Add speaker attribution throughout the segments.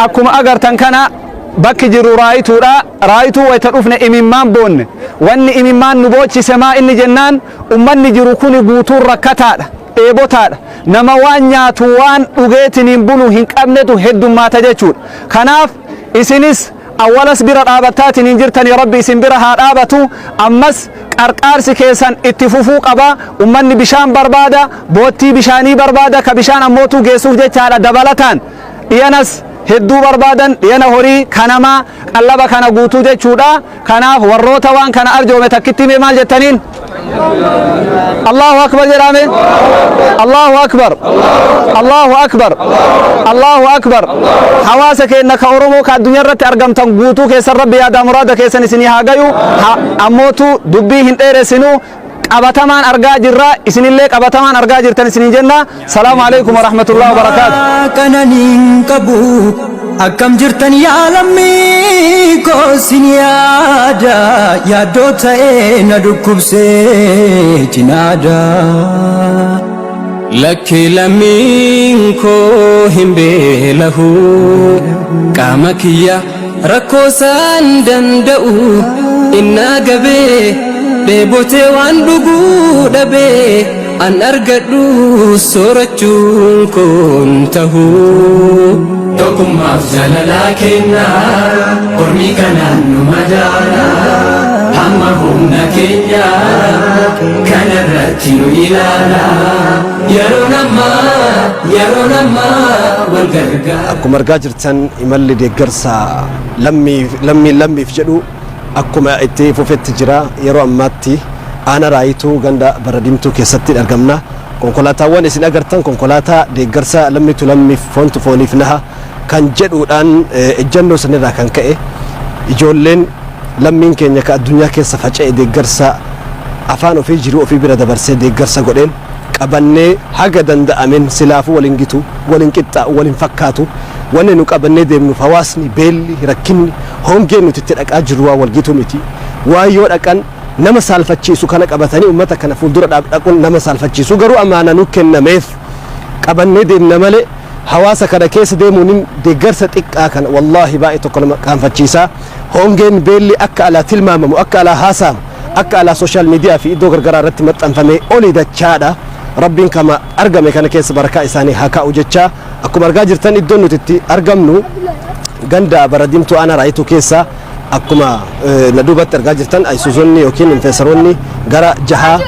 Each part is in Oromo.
Speaker 1: Akkuma agartan kana bakki jiru Raayituudha. Raayituu wayita dhufne imimmaan boonne. Wanni imimmaan nu boochise maa inni jennaan, ummanni jiru kuni guutuun rakkataadha. Dheebotaadha. Nama waan nyaatu waan dhugeetiniin bulu hin qabnetu heddummaata jechuudha. Kanaaf isinis awwalas bira dhaabattaatiniin jirtanii, Rabbi isin bira haa dhaabatu. Ammas qarqaarsi keessan itti fufuu qaba. Ummanni bishaan barbaada, boottii bishaanii barbaada, ka bishaan ammootuu geessuuf jechaadha. Dabalataan dhiyanas hedduu barbaadan, dhiyana horii kanamaa qallaba kana guutuu jechuudha. Kanaaf warroota waan kana arjoome takkitti mee maal jettaniin? Allahu akbar jedhame. Allahu akbar, Allahu akbar, Allahu akbar. Hawaasa keenya ka Oromoo ka addunyaa irratti argamtan guutuu keessan, Rabbi yaadaa muraada keessan isinii haa gayu. Ammootu dubbii hin dheeressinu, qabatamaan argaa jirra, isinillee qabatamaan argaa jirtan isinin jenna. Salaamu alaikum warahmatullahi wabarakaatu.
Speaker 2: Qananiin qabu, akkam jirtan yaa lammii koo? Sin yaada, yaaddoo ta'ee na dhukkubsee cinaada.
Speaker 3: Lakki, lammiin koo hin beelahu, qaama kiyya rakkoo isaan danda'u. Innaa gabee dheebotee waan dhuguu dhabee, an argadhu soorachuun koon tahuu. Tokkummaaf jaalalaa kennaa, ormi kanaan nu madaala, hamma humna keenya kanarratti nu ilaala. Yeroon ammaa, yeroon ammaa wal gargaara.
Speaker 4: Akkuma argaa jirtan, imalli deeggarsa lammii lammiif jedhu akkuma itti fufetti jira. Yeroo ammaatti aana Raayituu, ganda Baradimtuu keessatti argamna. Konkolaataawwan isin agartan konkolaataa deeggarsa lammiitu lammiif, foontu fooniif naha kan jedhuudhaan, ejjennoo sanirraa kan ka'e, ijoolleen lammiin keenya ka addunyaa keessa faca'e deeggarsa afaan ofii jiruu ofii bira dabarsee deeggarsa godheen qabannee, haga danda'ameen silaafuu waliin gitu, waliin qixxaa'u, waliin fakkaatu. Wanni nu qabannee deemnuuf hawaasni beelli, rakkinni, hongeen nuti itti dhaqaa jirru waa wal gitu miti. Waan yoo dhaqan nama saalfachiisu kana qabatanii ummata kana fuuldura dhaquun nama saalfachiisu, garuu amaana nu kennameef qabannee deemna malee, hawaasa kana keessa deemuun deeggarsa xiqqaa kana wallaahi baay'ee tokko nama qaanfachiisa. Hongeen, beelli akka alaa tilmaamamu, akka alaa haasa'amu, akka alaa social media fi iddoo gargaraa irratti maxxanfamee olii dachaadha. Rabbiin kama argame kana keessa barakaa isaanii haa kaa'u jecha, akkuma argaa jirtan iddoon nuti itti argamnu ganda Baradimtuu, aanaa Raayituu keessa. Akkuma na duubatti argaa jirtan, ayisuuzonni yookiin infeesaroonni gara jahaa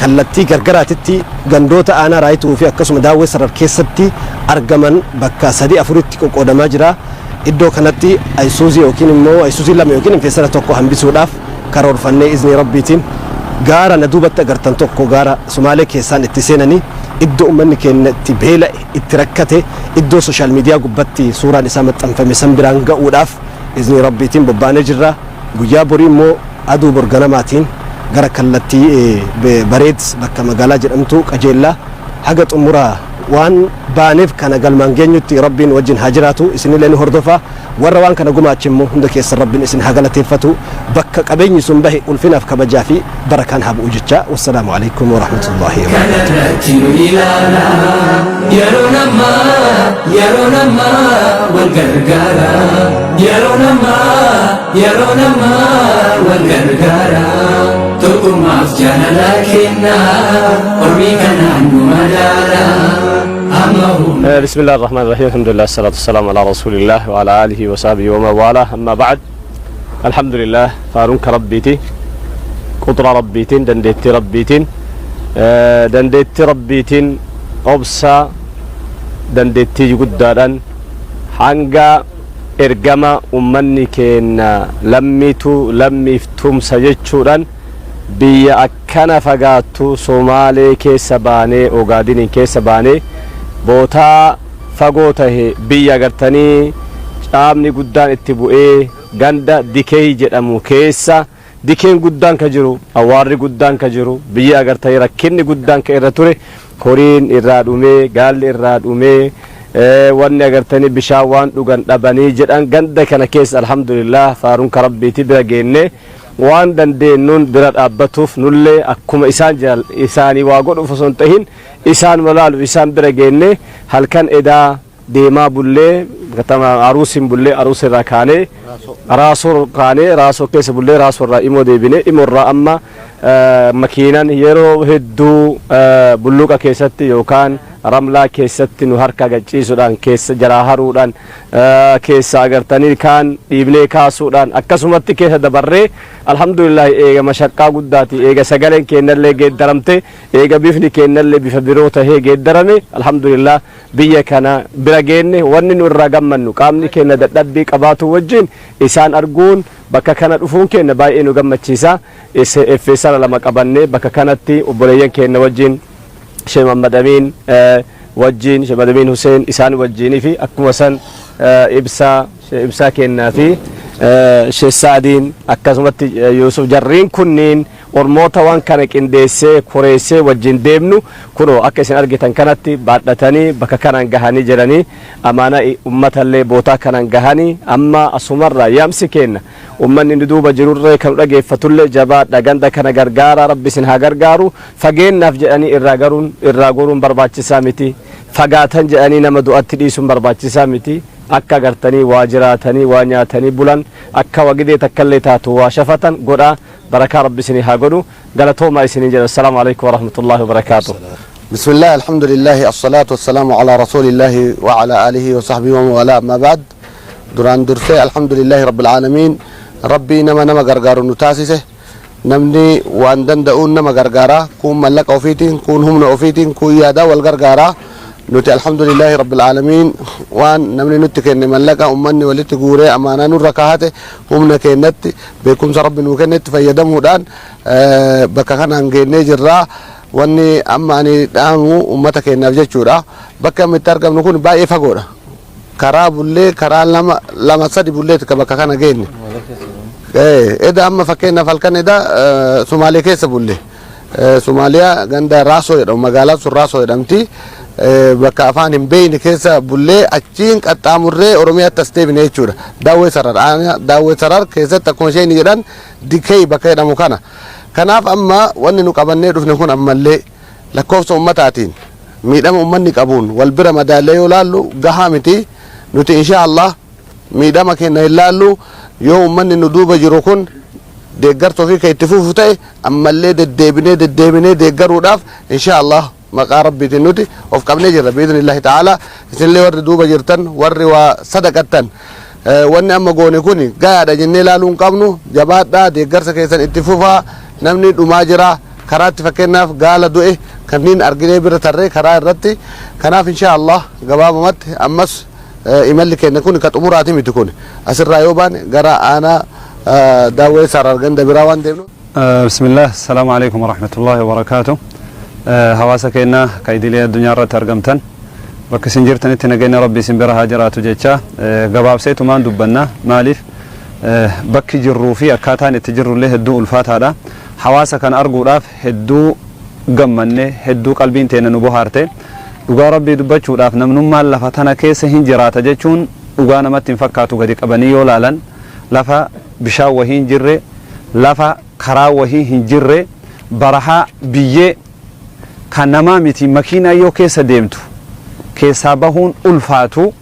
Speaker 4: kallattii gargaraatitti gandoota aanaa Raayituu fi akkasuma Daawwee Sarar keessatti argaman bakka sadii afuritti qoqqoodamaa jira. Iddoo kanatti ayisuuzii yookiin immoo ayisuuzii lama yookiin infeesara tokko hambisuudhaaf karoorfannee, iznii Rabbiitiin gaara na duubatti agartan tokko, gaara Sumaalee keessaan itti seenanii, iddoo uummanni keenya itti beela'e, itti rakkate, iddoo social media gubbatti suuraan isaa maxxanfame san biraan ga'uudhaaf iznii Rabbiitiin bobbaanee jirra. Guyyaa borii immoo aduu borganamaatiin gara kallattii Bareed bakka magaalaa jedhamtu qajeellaa. Haga xumuraa waan baaneef kana galmaan geenyutti Rabbiin wajjin haa jiraatu. Isinillee ni hordofa. Warra waan kana gumaache immoo hunda keessan Rabbiin isin haa galateeffatu. Bakka qabeenyi sun bahe ulfinaaf kabajaa fi barakaan haa bu'u jecha. Wassalaamu alaikum warahmatullaahi.
Speaker 3: Kanarratti nu ilaala, yeroon ammaa, yeroon ammaa wal gargaara. Yeroon ammaa, yeroon ammaa wal gargaara. Tokkummaaf jaalala kennaa, ormi kanaan nu madaala, hamma humna.
Speaker 5: بسم الله الرحمن الرحيم، الحمد لله، الصلاة والسلام على رسول الله وعلى آله وصحبه ومن والاه، أما بعد. الحمد لله، faaruun ka Rabbiiti. Qudra Rabbiitiin, dandeettii Rabbiitiin, dandeettii Rabbiitiin, obsa dandeettii guddaadhaan hanga ergama ummanni keenya lammiitu lammiif tumsa jechuudhaan biyya akkana fagaattu Somaalee keessa baanee, Ogaadiniin keessa baanee, bootaa fagoo tahe, biyya agartanii caamni guddaan itti bu'ee, ganda Dikee jedhamu keessa, dikeen guddaan ka jiru, awwaarri guddaan ka jiru, biyya agartanii rakkinni guddaan ka irra ture, horiin irraa dhumee, gaalli irraa dhumee, wanni agartanii bishaan waan dhugan dhabanii jedhan, ganda kana keessa alhamdulillah, faaruun ka Rabbiiti, bira geenne. Waan dandeenyuun bira dhaabbatuuf nullee akkuma isaan isaanii waa godhuuf osoo hin tahin isaan malaalu isaan bira geenne. Halkan edaa Deemaa bullee, katama Aruusin bullee, Aruus irraa kaanee Raasoo kaanee, Raasoo keessa bullee, Raasoo irraa Imoo deebine. Imoo irraa amma makiinan yeroo hedduu bulluqa keessatti yookaan ramlaa keessatti nu harka gacciisuudhaan, keessa jaraa haruudhaan, keessa agartanii kaan dhiibnee kaasuudhaan akkasumatti keessa dabarree, alhamdulillah, eega mashaqqaa guddaati, eega sagaleen keenyallee geeddaramte, eega bifni keenyallee bifa biroo tahee geeddarame, alhamdulillah, biyya kana bira geenne. Wanni nu irraa gammannu, qaamni keenya dadhabbii qabaatu wajjin isaan arguun, bakka kana dhufuun keenya baay'ee nu gammachiisa. Effeessara 2 qabannee bakka kanatti obboleeyyan keenya wajjin, Sheekh Muhammad Amiin wajjin, Sheekh Muhammad Amiin Hussein isaan wajjinii fi akkuma san ibsaa ibsaa kennaa fi Sheekh Saadiin, akkasumatti Yuusuf, jarriin kunniin ormoota waan kana qindeessee koreessee wajjin deemnu. Kunoo akka isin argitan kanatti baadhatanii bakka kanaan gahanii jiranii, amaana ummatallee bootaa kanaan gahanii. Amma asumarraa yaamsi kenna, ummanni nu duuba jirurree kan dhageeffatullee, jabaadha, ganda kana gargaara, Rabbi isin haa gargaaru. Fageennaaf jedhanii irraa garuun irraa goruun barbaachisaa miti. Fagaatan jedhanii nama du'atti dhiisuun barbaachisaa miti. Akka agartanii waa jiraatanii, waa nyaatanii bulan, akka wagidee takkallee taatu waa shafatan godhaa. Barakaa Rabbi isinii haa godhu. Galatoomaa isiniin jedha. Assalaamu alaikum warahmatullaahi wabarakaatu.
Speaker 6: بسم الله، الحمد لله، الصلاة والسلام على رسول الله وعلى آله وصحبه ومن والاه، أما بعد. Duraan dursee الحمد لله رب العالمين. Rabbii nama nama gargaaru nu taasise. Namni waan danda'uun nama gargaara, kun mallaqa ofiitiin, kun humna ofiitiin, kun yaadaa wal gargaara. Nuti الحمد لله رب العالمين, waan namni nutti kenne, mallaqa ummanni walitti guuree amaanaa nurra kaahate, humna kennatti, beekumsa Rabbi nuu kennetti fayyadamuudhaan bakka kanaan geennee jirraa. Wanni amma ani dhaamu ummata keenyaaf jechuudha, bakka amma itti argamnu kun baay'ee fagoodha. Karaa bullee, karaa lama, lama sadi bulleeti ka bakka kana geenne. Eda amma fakkeenyaaf halkan eda Sumaalee keessa bulle. Somaaliyaa ganda Raasoo jedhamu, magaalaan sun Raasoo jedhamti. Bakka afaan hin beeyne keessa bullee, achiin qaxxaamurree Oromiyaatti as deebine jechuudha. Daawwee Sarar, Daawwee Sarar keessatti akkuma isheen jedhan Dikee bakka jedhamu kana. Kanaaf amma wanni nu qabannee dhufne kun ammallee lakkoofsa ummataatiin, miidhama ummanni qabuun wal bira madaallee yoo laallu gahaa miti. Nuti insha Allah miidhama keenya hin laallu. Yoo ummanni nu duuba jiru kun deeggarsa ofii kan itti fufu ta'e, ammallee deddeebinee deddeebinee deeggaruudhaaf insha Allah maqaa Rabbiitiin nuti of qabnee jirra بإذن الله تعالى. Isinillee warri duuba jirtan, warri waa sadaqattan, wanni amma goone kun gayaadha jennee laaluu hin qabnu. Jabaadhaa, deeggarsa keessan itti fufaa. Namni dhumaa jira karaatti, fakkeenyaaf gaala du'e kanneen arginee bira tarree karaa irratti. Kanaaf insha Allah gabaabumatti ammas imalli keenya kun ka xumuraati miti. Kun asirraa yoo baane gara aanaa Daawwee Sarar ganda biraa waan deemnu.
Speaker 1: بسم الله، السلام عليكم ورحمة الله وبركاته. Hawaasa keenya ka idilee addunyaa irratti argamtan, bakka isin jirtanitti nageenya Rabbi isin bira haa jiraatu jecha, gabaabseetumaan dubbanna. Maaliif, bakki jirruu fi akkaataan itti jirrullee hedduu ulfaataadha. Hawaasa kana arguudhaaf hedduu gammanne, hedduu qalbiin teenya nu bohaarte. Dhugaa Rabbii dubbachuudhaaf, namnummaan lafa tana keessa hin jiraata jechuun dhugaa namatti hin fakkaatu. Gadi qabanii yoo laalan, lafa bishaan wahii hin jirre, lafa karaa wahii hin jirre, barahaa biyyee kan namaa miti, makiinaa yoo keessa deemtu keessaa bahuun ulfaatu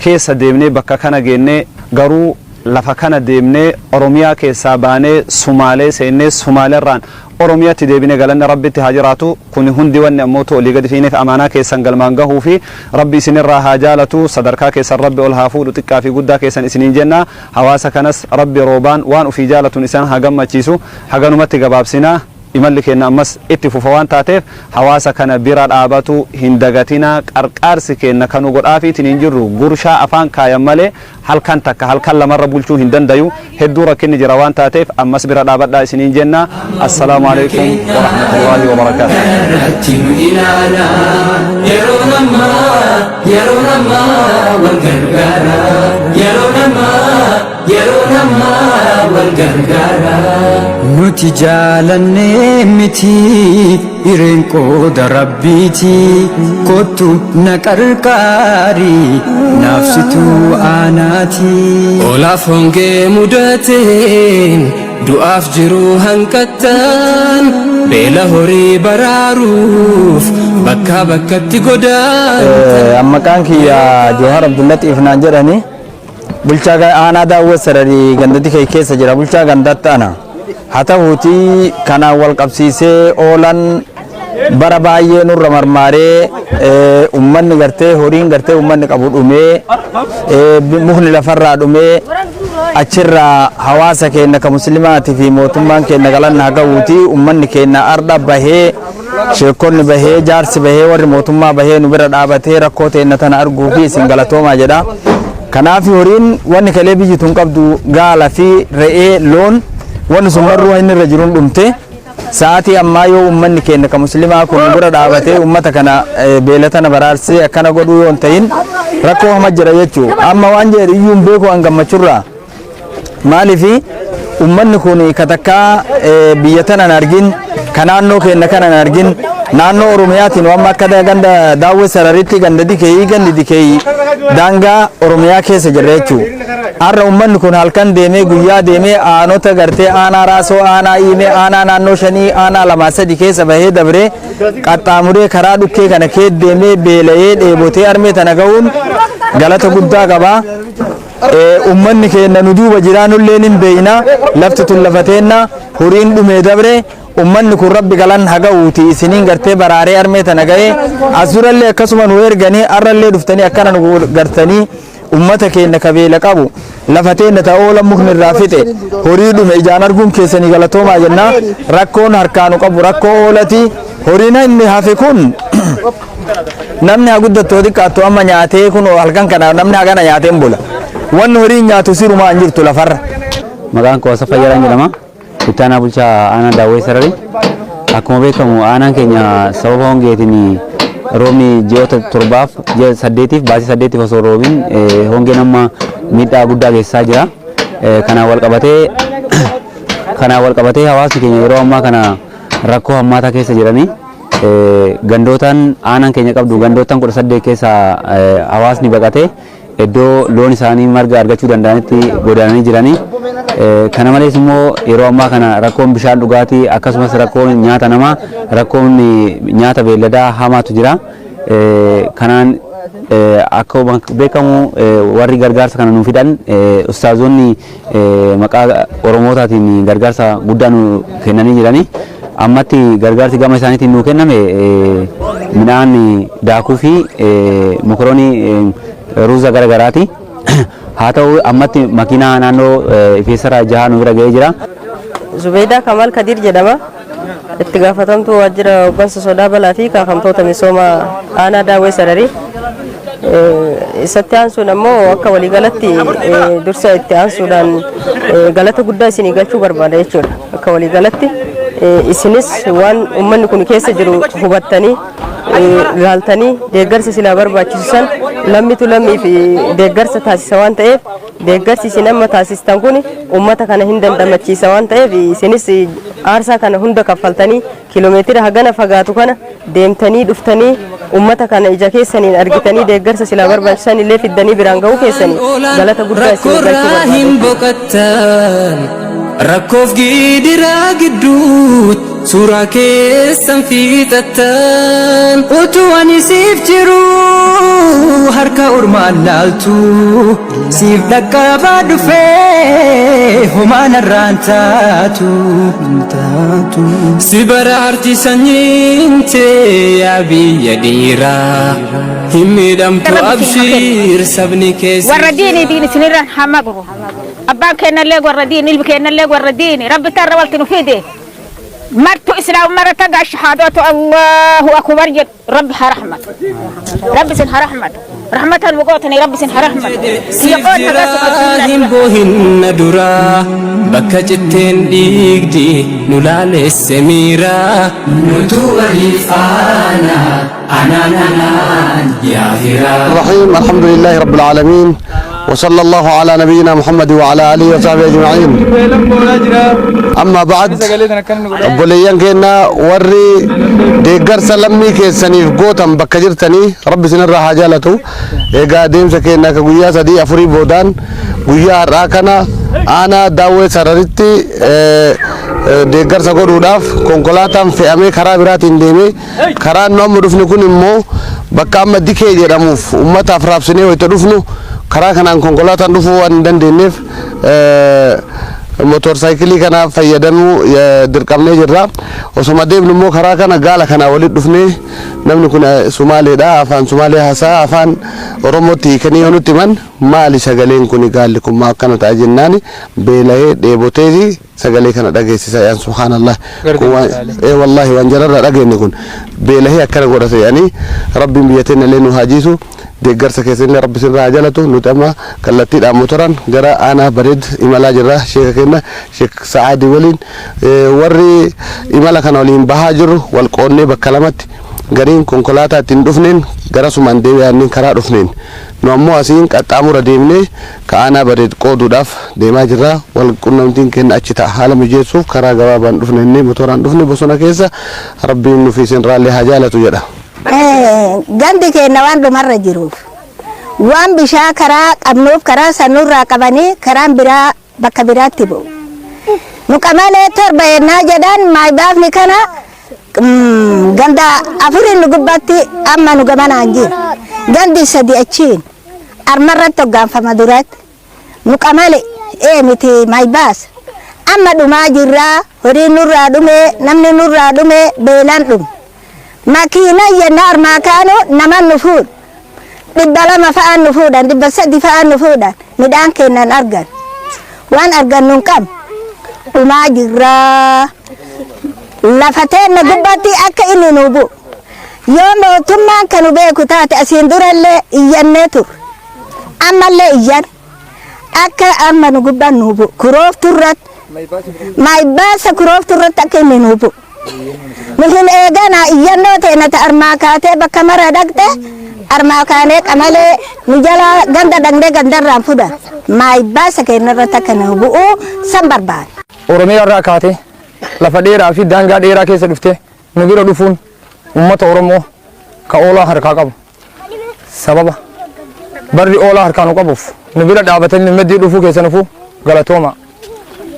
Speaker 1: keessa deemnee bakka kana geennee, garuu lafa kana deemnee, Oromiyaa keessaa baanee Sumaalee seennee, Sumaaleerraan Oromiyaatti deebinee, galanni Rabbitti haa jiraatu. Kuni hundi wanni ammootu olii gadi fiineef amaanaa keessan galmaan gahuu fi Rabbi isinirraa haa jaalatu, sadarkaa keessan Rabbi ol haa fuudhu, xiqqaa fi guddaa keessan isiniin jenna. Hawaasa kanas Rabbi roobaan waan ufii jaalatuun isaan haa gammachiisu. Haganumatti gabaabsinaa. Imalli keenya ammas itti fufa waan taateef, hawaasa kana bira dhaabatu hin dagatinaa. Qarqaarsi keenya kanu godhaafiitiin hin jirru, gurshaa afaan kaayan malee halkan takka halkan lamarra bulchuu hin dandayu. Hedduu rakkinni jira waan taateef, ammas bira dhaabadhaa isiniin jenna. السلام عليكم ورحمة الله وبركاته.
Speaker 3: Irratti nu ilaala, yeroo namaa, yeroo namaa wal gargaara, yeroo namaa, yeroo namaa wal gargaara.
Speaker 2: Nuti jaalannee miti, hireen qooda Rabbiiti. Kottu na qarqaari, naafsituu aanaati.
Speaker 3: Olaaf hongee mudateen. Du'aaf jiruu hanqattan, beela horii baraaruuf bakkaa bakkatti godaantan.
Speaker 7: Maqaan kiyya Joohar Abdullatiif naan jedhani. Bulchaa aanaa Daawwee Sararii gandatti kee keessa jira. Bulchaa gandaatti ana. Haa ta'uutii kanaan wal qabsiisee oolan bara baay'ee nurra marmaaree, ummanni gartee horiin gartee ummanni qabu dhumee, mukni lafarraa dhumee, achirraa hawaasa keenya ka muslimaatii fi mootummaan keenya galanna haa ga'uuti, ummanni keenya ardha bahee, sheekonni bahee, jaarsi bahee, warri mootummaa bahee nu bira dhaabatee rakkoo teenna tana arguu fi isin galatoomaa jedha. Kanaaf horiin wanni kalee biyyi tun qabdu gaala fi re'ee, loon, wanni sun marruu inni irra jiruun dhumte. Sa'aatii ammaa yoo uummanni keenya ka muslimaa kun bira dhaabatee uummata kana beela tana baraarsee akkana godhuu yoo hin ta'in, rakkoo hama jira jechuu. Amma waan jedhu iyyuu hin beeku an gammachurraa. Maaliifi uummanni kun katakkaa biyya tana hin argin, ka naannoo keenya kana hin argin, naannoo Oromiyaatiin amma akka ganda Daawwee Sararitti ganda Dikeeyii, gandi Dikeeyii daangaa Oromiyaa keessa jirra jechuu. Har'a uummanni kun halkan deemee guyyaa deemee aanota gartee aanaa Raasoo, aanaa Iimee, aanaa naannoo shanii, aanaa lamaa sadi keessa bahee dabree qaxxaamuree karaa dhukkee kana kee deemee beela'ee dheebotee armee tana ga'uun galata guddaa qaba. Uummanni keenya nu duuba jiraanullee hin beeyna. Lafti tun lafa teenna, horiin dhumee dabre. Ummanni kun Rabbi galan haga'uuti isiniin gartee baraaree armee tana ga'ee. As durallee akkasuma nu erganii, arrallee dhuftanii akkana nu gartanii ummata keenya kabeela qabu, lafa teenna ta oola mukni irraa fixe, horii dhume ijaan arguun keessanii galatoomaa jenna. Rakkoon harkaa nu qabu rakkoo oolati. Horiin inni hafe kun namni haa guddattu xiqqaattu amma nyaatee kun halkan kana namni hagana nyaatee hin bula. Wanni horiin nyaatu sirumaa hin jirtu lafarra.
Speaker 8: Maqaan koo Asaffaa Jaraan jedhama. Itti aanaa bulchaa aanaa Daawwee Sararii. Akkuma beekamu aanaan keenya sababa hongeetiin roobni ji'oota 7f, ji'a 8f, baasii 8f osoo roobin hongeen amma miidhaa guddaa geessisaa jira. Kanaan wal qabatee hawaasni keenya yeroo ammaa kana rakkoo hammaataa keessa jiranii. Gandootaan aanaan keenya qabdu gandootaan 18 keessaa hawaasni baqatee iddoo loon isaanii marga argachuu danda'anitti godaananii jiranii. Kana malees immoo yeroo ammaa kana rakkoon bishaan dhugaatii, akkasumas rakkoon nyaata namaa, rakkoon nyaata beelladaa hamaatu jira. Kanaan akkuma beekamu warri gargaarsa kana nuu fidan ustaazonni maqaa Oromootaatiin gargaarsa guddaa nu kennanii jiranii. Ammatti gargaarsi gama isaaniitiin nuu kenname midhaan daakuu fi mokoroonii, ruuza gara garaati. Haa ta'u ammatti makiinaa naannoo Ifeessaraa jaha nu bira ga'ee jira.
Speaker 9: Zubeedaa Kamal Kadir jedhama. Itti gaafatamtuu waajjira hooggansa sodaa balaa fi kaafamtoota misoomaa aanaa Daawwee Sararii. Isatti aansuun ammoo akka waliigalatti dursa itti aansuudhaan galata guddaa isinii galchuu barbaada jechuudha. Akka waliigalatti isinis waan uummanni kun keessa jiru hubattanii laaltanii deeggarsa silaa barbaachisu san lammitu lammii fi deeggarsa taasisa waan ta'eef, deeggarsi isin amma taasistan kun uummata kana hin dandamachiisa waan ta'eef, isinis aarsaa kana hunda kaffaltanii kiiloomeetira hagana fagaatu kana deemtanii dhuftanii uummata kana ija keessaniin argitanii deeggarsa silaa barbaachisan illee fiddanii biraan ga'uu keessanii galata guddaa isin galchuu
Speaker 3: Rakkoorraa hin
Speaker 9: barbaada.
Speaker 3: boqottan, rakkoof gidiraa gidduut suuraa keessan fiixattan.
Speaker 2: Utuu ani siif jiru harka ormaan laaltu, siif dhaqqabaa dhufee homaan irraan taatu.
Speaker 3: Si baraarti sanyiin tee yaa biyya dhiiraa, hin miidhamtu abshiir, sabni keessa.
Speaker 10: Warra diinii diin isinirra hama guru. Abbaan kennallee warra diini, ilmi kennallee warra diini. Rabbi tarra walti nu fide. Martu Islaam mara taga shahaadatu Allahu akbar jedhu. Rabbi haa rahmatu. Rabbi isin haa rahmatu. Rahmatan wuqootani Rabbi isin haa rahmatu.
Speaker 3: Siif jiraa hin boohinna duraa, bakka citteen dhiigdi nu laalesse miiraa. Nutu waliif aanaa anaan anaan yaa firaa.
Speaker 6: الرحيم، الحمد لله رب العالمين، وصلى الله على نبينا محمد وعلى آله وصحبه أجمعين، أما بعد. Obboleeyyan keenya warri deeggarsa lammii keessaniif gootan bakka jirtanii Rabbi isinirraa haa jaalatu. Egaa deemsa keenya akka guyyaa 3 4 boodaan Guyyaa har'aa kana aanaa Daawwee Sararitti deeggarsa godhuudhaaf konkolaataan fe'amee karaa biraatiin deemee, karaan nu amma dhufne kun immoo bakka amma Dikee jedhamuuf uummataaf raabsinee wayita dhufnu, karaa kanaan konkolaataan dhufuu waan hin dandeenyeef motorsaayikilii kana fayyadamuu dirqamnee jirra. Osoma deemnu immoo karaa kana gaala kanaa walitti dhufnee, namni kun Sumaaleedha, afaan Sumaalee haasaa, afaan Oromootti hiikanii yoo nutti himan, maali sagaleen kun, gaalli kun maa akkana ta'a jennaani, beela'ee dheeboteeti sagalee kana dhageessisa yaan. Subhaanallah, ee wallaahi, waan jararraa dhageenye kun, beela'ee akkana godhate yaanii. Rabbiin biyya teenya illee nu haa jiisu, deeggarsa keessanillee Rabbi sirraa haa jalatu. Nuti amma kallattiidhaan motoraan gara aanaa Bareed imalaa jirra. Sheeka keenya Sheek Sa'aadii waliin warri imala kana waliin bahaa jirru wal qoonnee bakka lamatti, gariin konkolaataa ittiin dhufneen gara sumaan deebi'anii karaa dhufneen, nu ammoo asiin qaxxaamura deemnee ka aanaa Bareed qooduudhaaf deemaa jirra. Wal qunnamtiin keenya achi ta'a. Haala mijeessuuf karaa gabaabaan dhufne, inni motoraan dhufne bosona keessa. Rabbiin nufi isin raallee haa jaalatu jedha.
Speaker 11: Gandi keenya waan dhumarra jiruuf, waan bishaan karaa qabnuuf, karaa sanurraa qabanii karaan biraa bakka biraatti bu'u. Nu qamalee 7 yennaa jedhan, maayibaafni kana ganda afurin nu gubbaatti amma nu gamanaan jira. Gandi sadi achiin armarratti hoggaanfama duratti. Nu qamale ee miti maayibaas. Amma dhumaa jirraa, horiin nurraa dhume, namni nurraa dhume, beelaan dhume. Makiina yennaa armaa kaanu nama nu fuudhu. 200 fa'aan nu fuudhan, 300 fa'aan nu fuudhan, midhaan kennan argan. Waan argannu hin qabnu. Dhumaa jirraa. Lafa teenna gubbaatti akka inni nu bu'u. Yoo mootummaan kan nu beeku taate, asiin durallee iyyannee turre. Ammallee iyyan. Akka amma nu gubbaan nu bu'u. Kurooftu irratti. Maayibbaasa kurooftu irratti akka inni nu bu'u. Nuhin eegana iyyannoo teena ta armaa kaatee bakka mara dhaqxe, armaa kaanee qamalee nu jala ganda dhaqnee gandarraan fudan. Maayibbaasa keenya irratti akka nu bu'u san barbaada.
Speaker 12: Oromiyaa irraa kaatee lafa dheeraa fi daangaa dheeraa keessa dhuftee nu bira dhufuun uummata Oromoo ka oolaa harkaa qabu. Sababa barri oolaa harkaa nu qabuuf nu bira dhaabatanii maddii dhufuu keessa nufuu galatooma.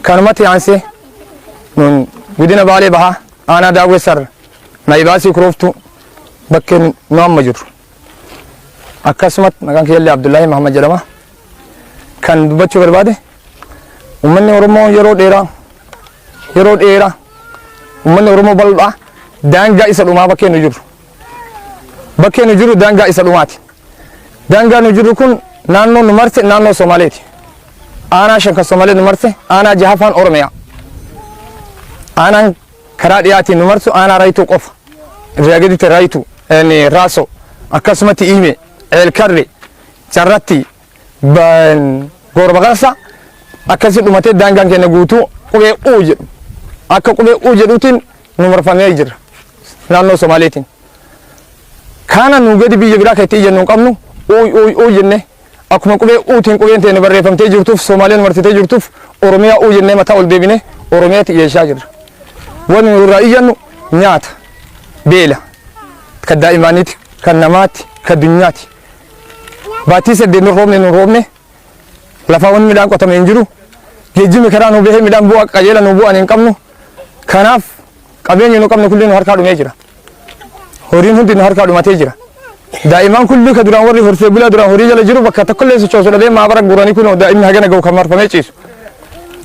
Speaker 12: Kanumatti aansee nun godina Baalee Bahaa, aanaa Daawwee Sarara, Mayibaasii Kurooftuu bakkeen nu amma jirru. Akkasumatti maqaan kiyyallee Abdullaahi Mahammad jedhama. Kan dubbachuu barbaade, uummanni Oromoo yeroo dheeraa, yeroo dheeraa uummanni Oromoo bal'aa daangaa isa dhumaa bakkee nu jirru. Bakkee nu jirru daangaa isa dhumaati. Daangaa nu jirru kun naannoo nu marse naannoo Somaaleeti. Aanaa shan kan Somaalee nu marse, aanaa jahaffaan Oromiyaa. Aanaan karaa dhiyaatiin nu marsu aanaa Raayituu qofa. Irraa gaditti Raayituu, Raasoo, akkasumatti Iimee, Eelkarre, Carratti, Goorbaqarsa akkasi dhumatee daangaan keenya guutuu qubee U jedhu. Akka qubee U jedhuutiin nu marfamee jira. Naannoo Somaaleetiin. Kana nu gadi biyya biraa kan itti iyyannu hin qabnu, uuy uuy uuy jenne, akkuma qubee Uutiin qubeen teenya barreeffamtee jirtuuf, Somaaleen marsitee jirtuuf, Oromiyaa uu jennee mataa ol deebine Oromiyaatti iyyeessaa jirra. Wanni nu irraa iyyannu nyaata, beela, kan daa'imaniiti, kan namaati, kan dunyaati. Baatii 8 nu roobne, nu roobne lafaa wanni midhaan qotame hin jiru. Geejjibni karaa nu bahee midhaan bu'aa qajeela nu bu'an hin qabnu. Kanaaf qabeenyi nu qabnu kulli nu harkaa dhumee jira. Horiin hundi nu harkaa dhumatee jira. Daa'imman kulli ka duraan warri horsee bulaa duraan horii jala jiru bakka tokkollee sochoosu dhabee maabara guuranii, kun daa'imni hagana ga'u kan marfamee ciisu.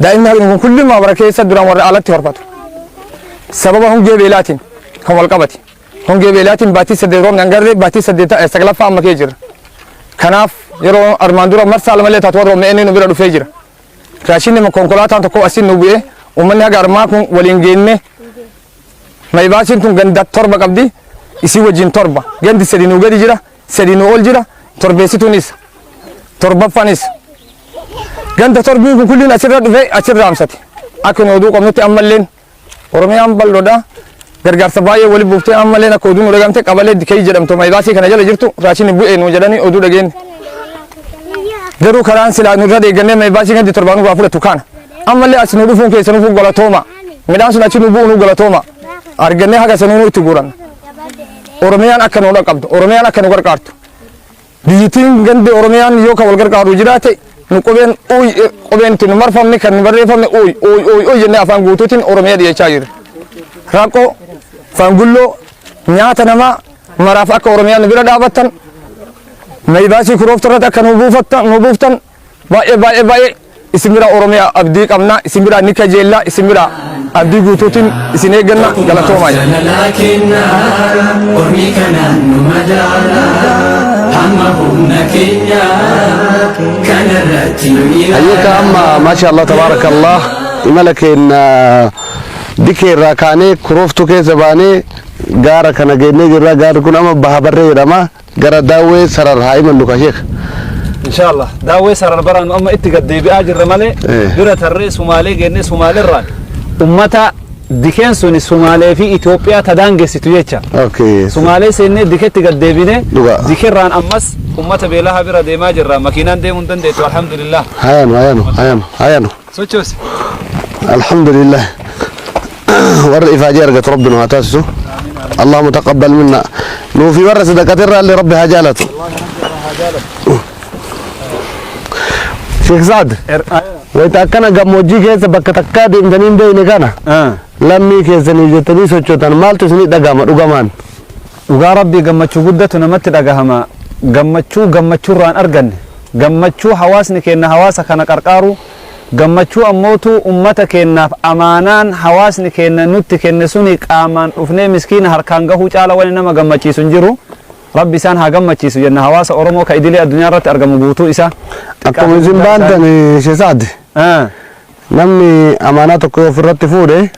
Speaker 12: Daa'imni hagana kun kulli maabara keessa duraan warra alatti horfatu. Sababa hongee beelaatiin kan wal qabate. Hongee beelaatiin baatii 8 roobni hangarree, baatii 8 saglaffaa amma kee jira. Kanaaf yeroo armaan dura marsaa lamallee taatu warra roobni inni nu bira dhufee jira. Raashinni konkolaataan tokko asiin nu bu'ee uummanni haga armaa kun waliin geenne. Mayibaasiin tun ganda 7 qabdi. Isii wajjin 7. Gandi sadi nu gadi jira, sadi nu ol jira. Torbeessituun isa. Torbaffaan isa. Ganda torbiin kun kulliin asirra dhufee achirra hamsate. Akka nu oduu qabnutti ammalleen Oromiyaan bal'oodha. Gargaarsa baay'ee wali buuftee ammalleen akka oduu nu dhagamte, qabalee Dikee jedhamtu mayibaasii kana jala jirtu raashinni bu'ee nu jedhanii oduu dhageenye. Garuu karaan silaa nurra deeggannee mayibaasii gandi torbaan nurraa fudhatu kana. Ammallee as nu dhufuun keessa nuuf galatooma. Midhaan sun achi nu bu'u nu galatooma. Argannee haga sanuu nu itti guuranna. Oromiyaan akka nu dhaqqabdu, Oromiyaan akka nu gargaartu. Biyyittiin gandi Oromiyaan yoo kan wal gargaaru jiraate Nu qubeen uuy qubeen itti nu marfamne kan nu barreeffamne uuy uuy uuy uuy jennee afaan guutuutiin Oromiyaa dhiyeechaa jirra. Rakkoo fangulloo nyaata namaa maraaf akka Oromiyaa nu bira dhaabattan mayibaasii kurooftu irratti akka nu buufattan nu buuftan baay'ee baay'ee baay'ee isin bira Oromiyaa abdii qabna isin bira ni kajeella isin bira abdii guutuutiin isin eegganna galatoomaa.
Speaker 3: Jaalalaa kennaa ormi kanaan nu madaala hamma humna keenyaa kanarratti nu ilaala.
Speaker 6: Hayyaka amma maasha Allah tabaarakallah imala keenya dikee irraa kaanee kurooftuu keessa baanee gaara kana geennee jirra. Gaarri kun amma baha barree jedhama. Gara daawwee sarar haa imallu ka sheek.
Speaker 1: Inshallah daawwee sarar baraan amma itti gad deebi'aa jirra malee bira tarree Sumaalee geennee Sumaaleerraan ummata dikeen suni Sumaalee fi Itoophiyaa ta daangessitu jecha. Sumaalee seennee diketti gad deebinee dikerraan ammas ummata beelahaa bira deemaa jirra. Makiinaan deemuu hin dandeettu alhamdulillah.
Speaker 6: Hayanu hayanu hayanu hayanu.
Speaker 1: Sochoosi.
Speaker 6: Alhamdulillah. Warra ifaajee argatu rabbi nu haa taasisu. Allahumma taqabbal minna. Nuu fi warra sadaqatirraa illee rabbi haa jaalatu. Sheekh Saad, wayita akkana gammoojjii keessa bakka takkaa deemtanii hin beekne kana lammii keessaniif jettanii sochootan maaltu isinii dhagahama dhugamaan?
Speaker 1: Dhugaa Rabbii gammachuu guddatu namatti dhagahama. Gammachuu gammachuurraan arganne. Gammachuu hawaasni keenna hawaasa kana qarqaaruu, gammachuu ammootuu ummata keennaaf amaanaan hawaasni keenna nutti kenne suni qaamaan dhufnee miskiina harkaan gahuu caala wani nama gammachiisu hin jiru. Rabbi isaan haa gammachiisu jenna hawaasa Oromoo ka idilee addunyaa irratti argamu guutuu isaa.
Speaker 6: Akkuma isin baantan Sheekh Saad, namni amaanaa tokko yoo ofirratti fuudhe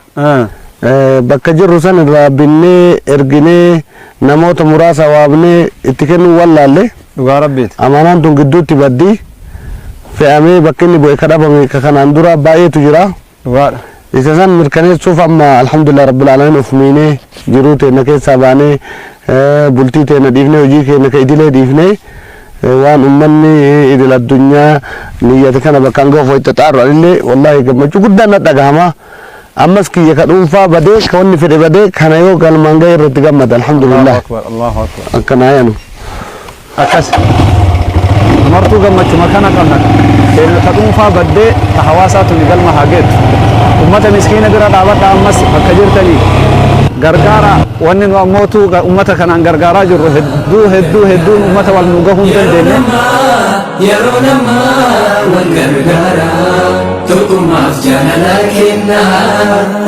Speaker 6: bakka jirru san irraa binnee erginee namoota muraasa waamnee itti kennuu wallaalle.
Speaker 1: Dhugaa Rabbiiti.
Speaker 6: Amaanaan tun gidduutti baddi fe'amee bakka inni bu'e ka dhabame ka kanaan dura baay'eetu jira.
Speaker 1: Dhugaadha.
Speaker 6: Isa san mirkaneessuuf amma alhamdulillah rabbil aalamiin of miinee jiruu teenna keessaa baanee bultii teenna dhiifnee hojii keenya ka idilee dhiifnee waan ummanni idil addunyaa niyyate kana bakkaan gahuuf wayita xaarru anillee wallaahi gammachuu guddaan na dhagahama. Ammas kiyya ka dhuunfaa badee ka wanni fedhe badee kana yoo galmaan gahe irratti gammada alhamdulillah.
Speaker 1: Allahu akbar Allahu akbar.
Speaker 6: Akkanaa yanu.
Speaker 1: Akkas. Martuu gammachuma kana qabna. Keenya ta dhuunfaa baddee ta hawaasaa tuni galma haa geettu. Ummata miskiina bira dhaabadha ammas bakka jirtanii gargaara wanni nu ammootu ummata kanaan gargaaraa jirru hedduu hedduu hedduun ummata wal nu gahuu hin dandeenye.
Speaker 3: Yeroo namaa wal gargaara tokkummaaf jaalala kenna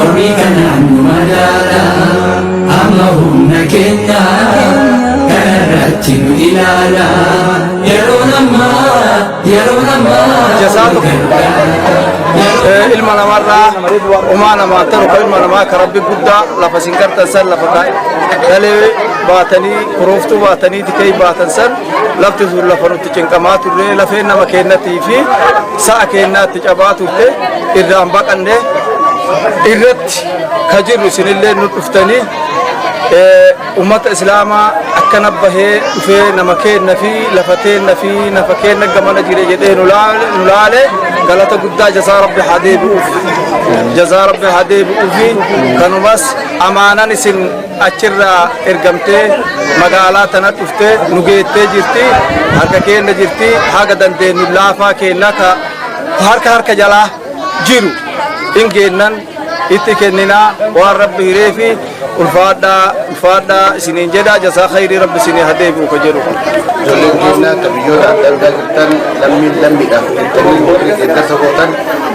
Speaker 3: ormi kanaan nu madaala hamma humna keenya kanarratti nu ilaala yeroo namaa yeroo namaa
Speaker 13: Jasaa tokko ilma namarraa umaa namaa taru ka ilma namaa ka rabbi guddaa lafa isin gartan san lafa ka dhalee baatanii kurooftuu baatanii dikee baatan san lafti sun lafa nutti cinqamaa turre lafeen nama keennatii fi sa'a keennaatti cabaa turte irraan baqanne irratti ka jirru isinillee nu dhuftanii ummata islaamaa akkana bahee dhufee nama keenna fi lafa teenna fi nafa keenna gamana jire jedhee nu laale galata guddaa jazaa rabbi haa deebi'uuf jazaa rabbi haa deebi'uufi kanumas amaanan isin achirraa ergamtee magaalaa tana dhuftee nu geettee jirti harka keenna jirti haga dandeenyu laafaa keenna ka harka harka jalaa jiru hin geennan itti kenninaa waan rabbi hiree fi ulfaadhaa ulfaadhaa isiniin jedha jazaa khayrii rabbi isinii haa deebi'u ka jedhu.
Speaker 6: Ijoolleen keenya ka biyyoota adda addaa jirtan lammiin lammiidhaaf jettanii warri deeggarsa gootan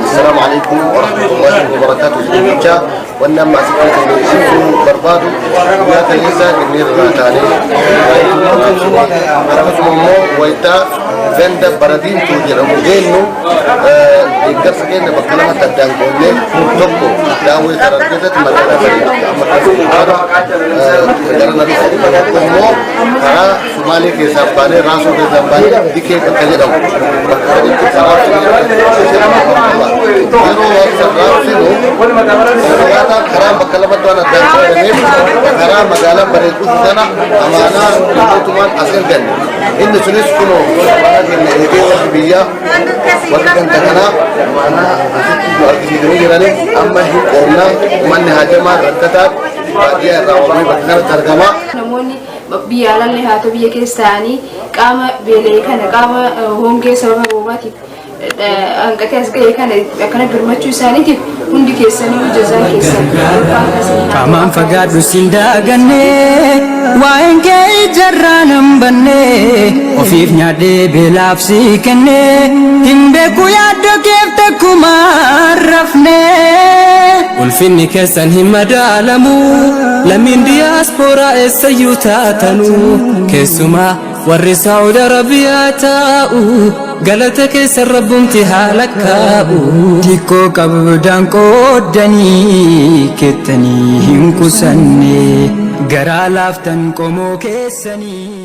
Speaker 6: assalaamu alaikum warahmatullahi wabarakaatu isiniin jechaa wanni amma asitti isin ibsuu barbaadu guyyaa kaleessa ginneerraa taanee akkasuma immoo wayitaa ganda baradiimtuu jedhamu geennu deeggarsa keenya bakka lamatti addaan qoodnee tokko daawwee sarar keessatti magaalaa bareedu amma keessa gara na dhufu tokko immoo karaa Sumaalee keessaa baanee Raasoo keessaa baanee Dikee bakka jedhamu bakka sadiitti karaa yeroo raabsinu konkolaataa karaa bakka lamatti waan addaan qoodameef karaa magaalaa bareedu sana amaanaa mootummaan as erganne inni sunis kunoo amaanaa keenya eegee warri biyyaa warri ganda kanaa amaanaa asitti nu argisiisanii jiraniif amma hin qoonnaa manni hajamaa rakkataa baadiyyaa irraa waamee bakka kanatti argama.
Speaker 14: Namoonni biyya alallee haa ta'u biyya keessa ta'anii qaama beela'e kana qaama hongee sababa roobaatiif Hanqatee as ga'e kana akkana birmachuu isaaniitiif hundi keessanii jazaan keessan ulfaataa isin haa ta'u.
Speaker 2: Qaamaan fagaadhu sin daaganne, waa'een kee ijarraa nan banne. Ofiif nyaadhee beelaaf si kenne, hin beeku yaaddoo keef takkuma rafne.
Speaker 3: Ulfinni keessan hin madaalamu, lammiin diyaaspooraa eessayyuu taatanu, keessumaa warri Saa'ud Arabiyaa taa'u, galata keessan rabbumti haa lakkaa'u.
Speaker 2: Xiqqoo qabdaan qooddanii kettanii hin qusanne, garaa laaftan qomoo keessanii.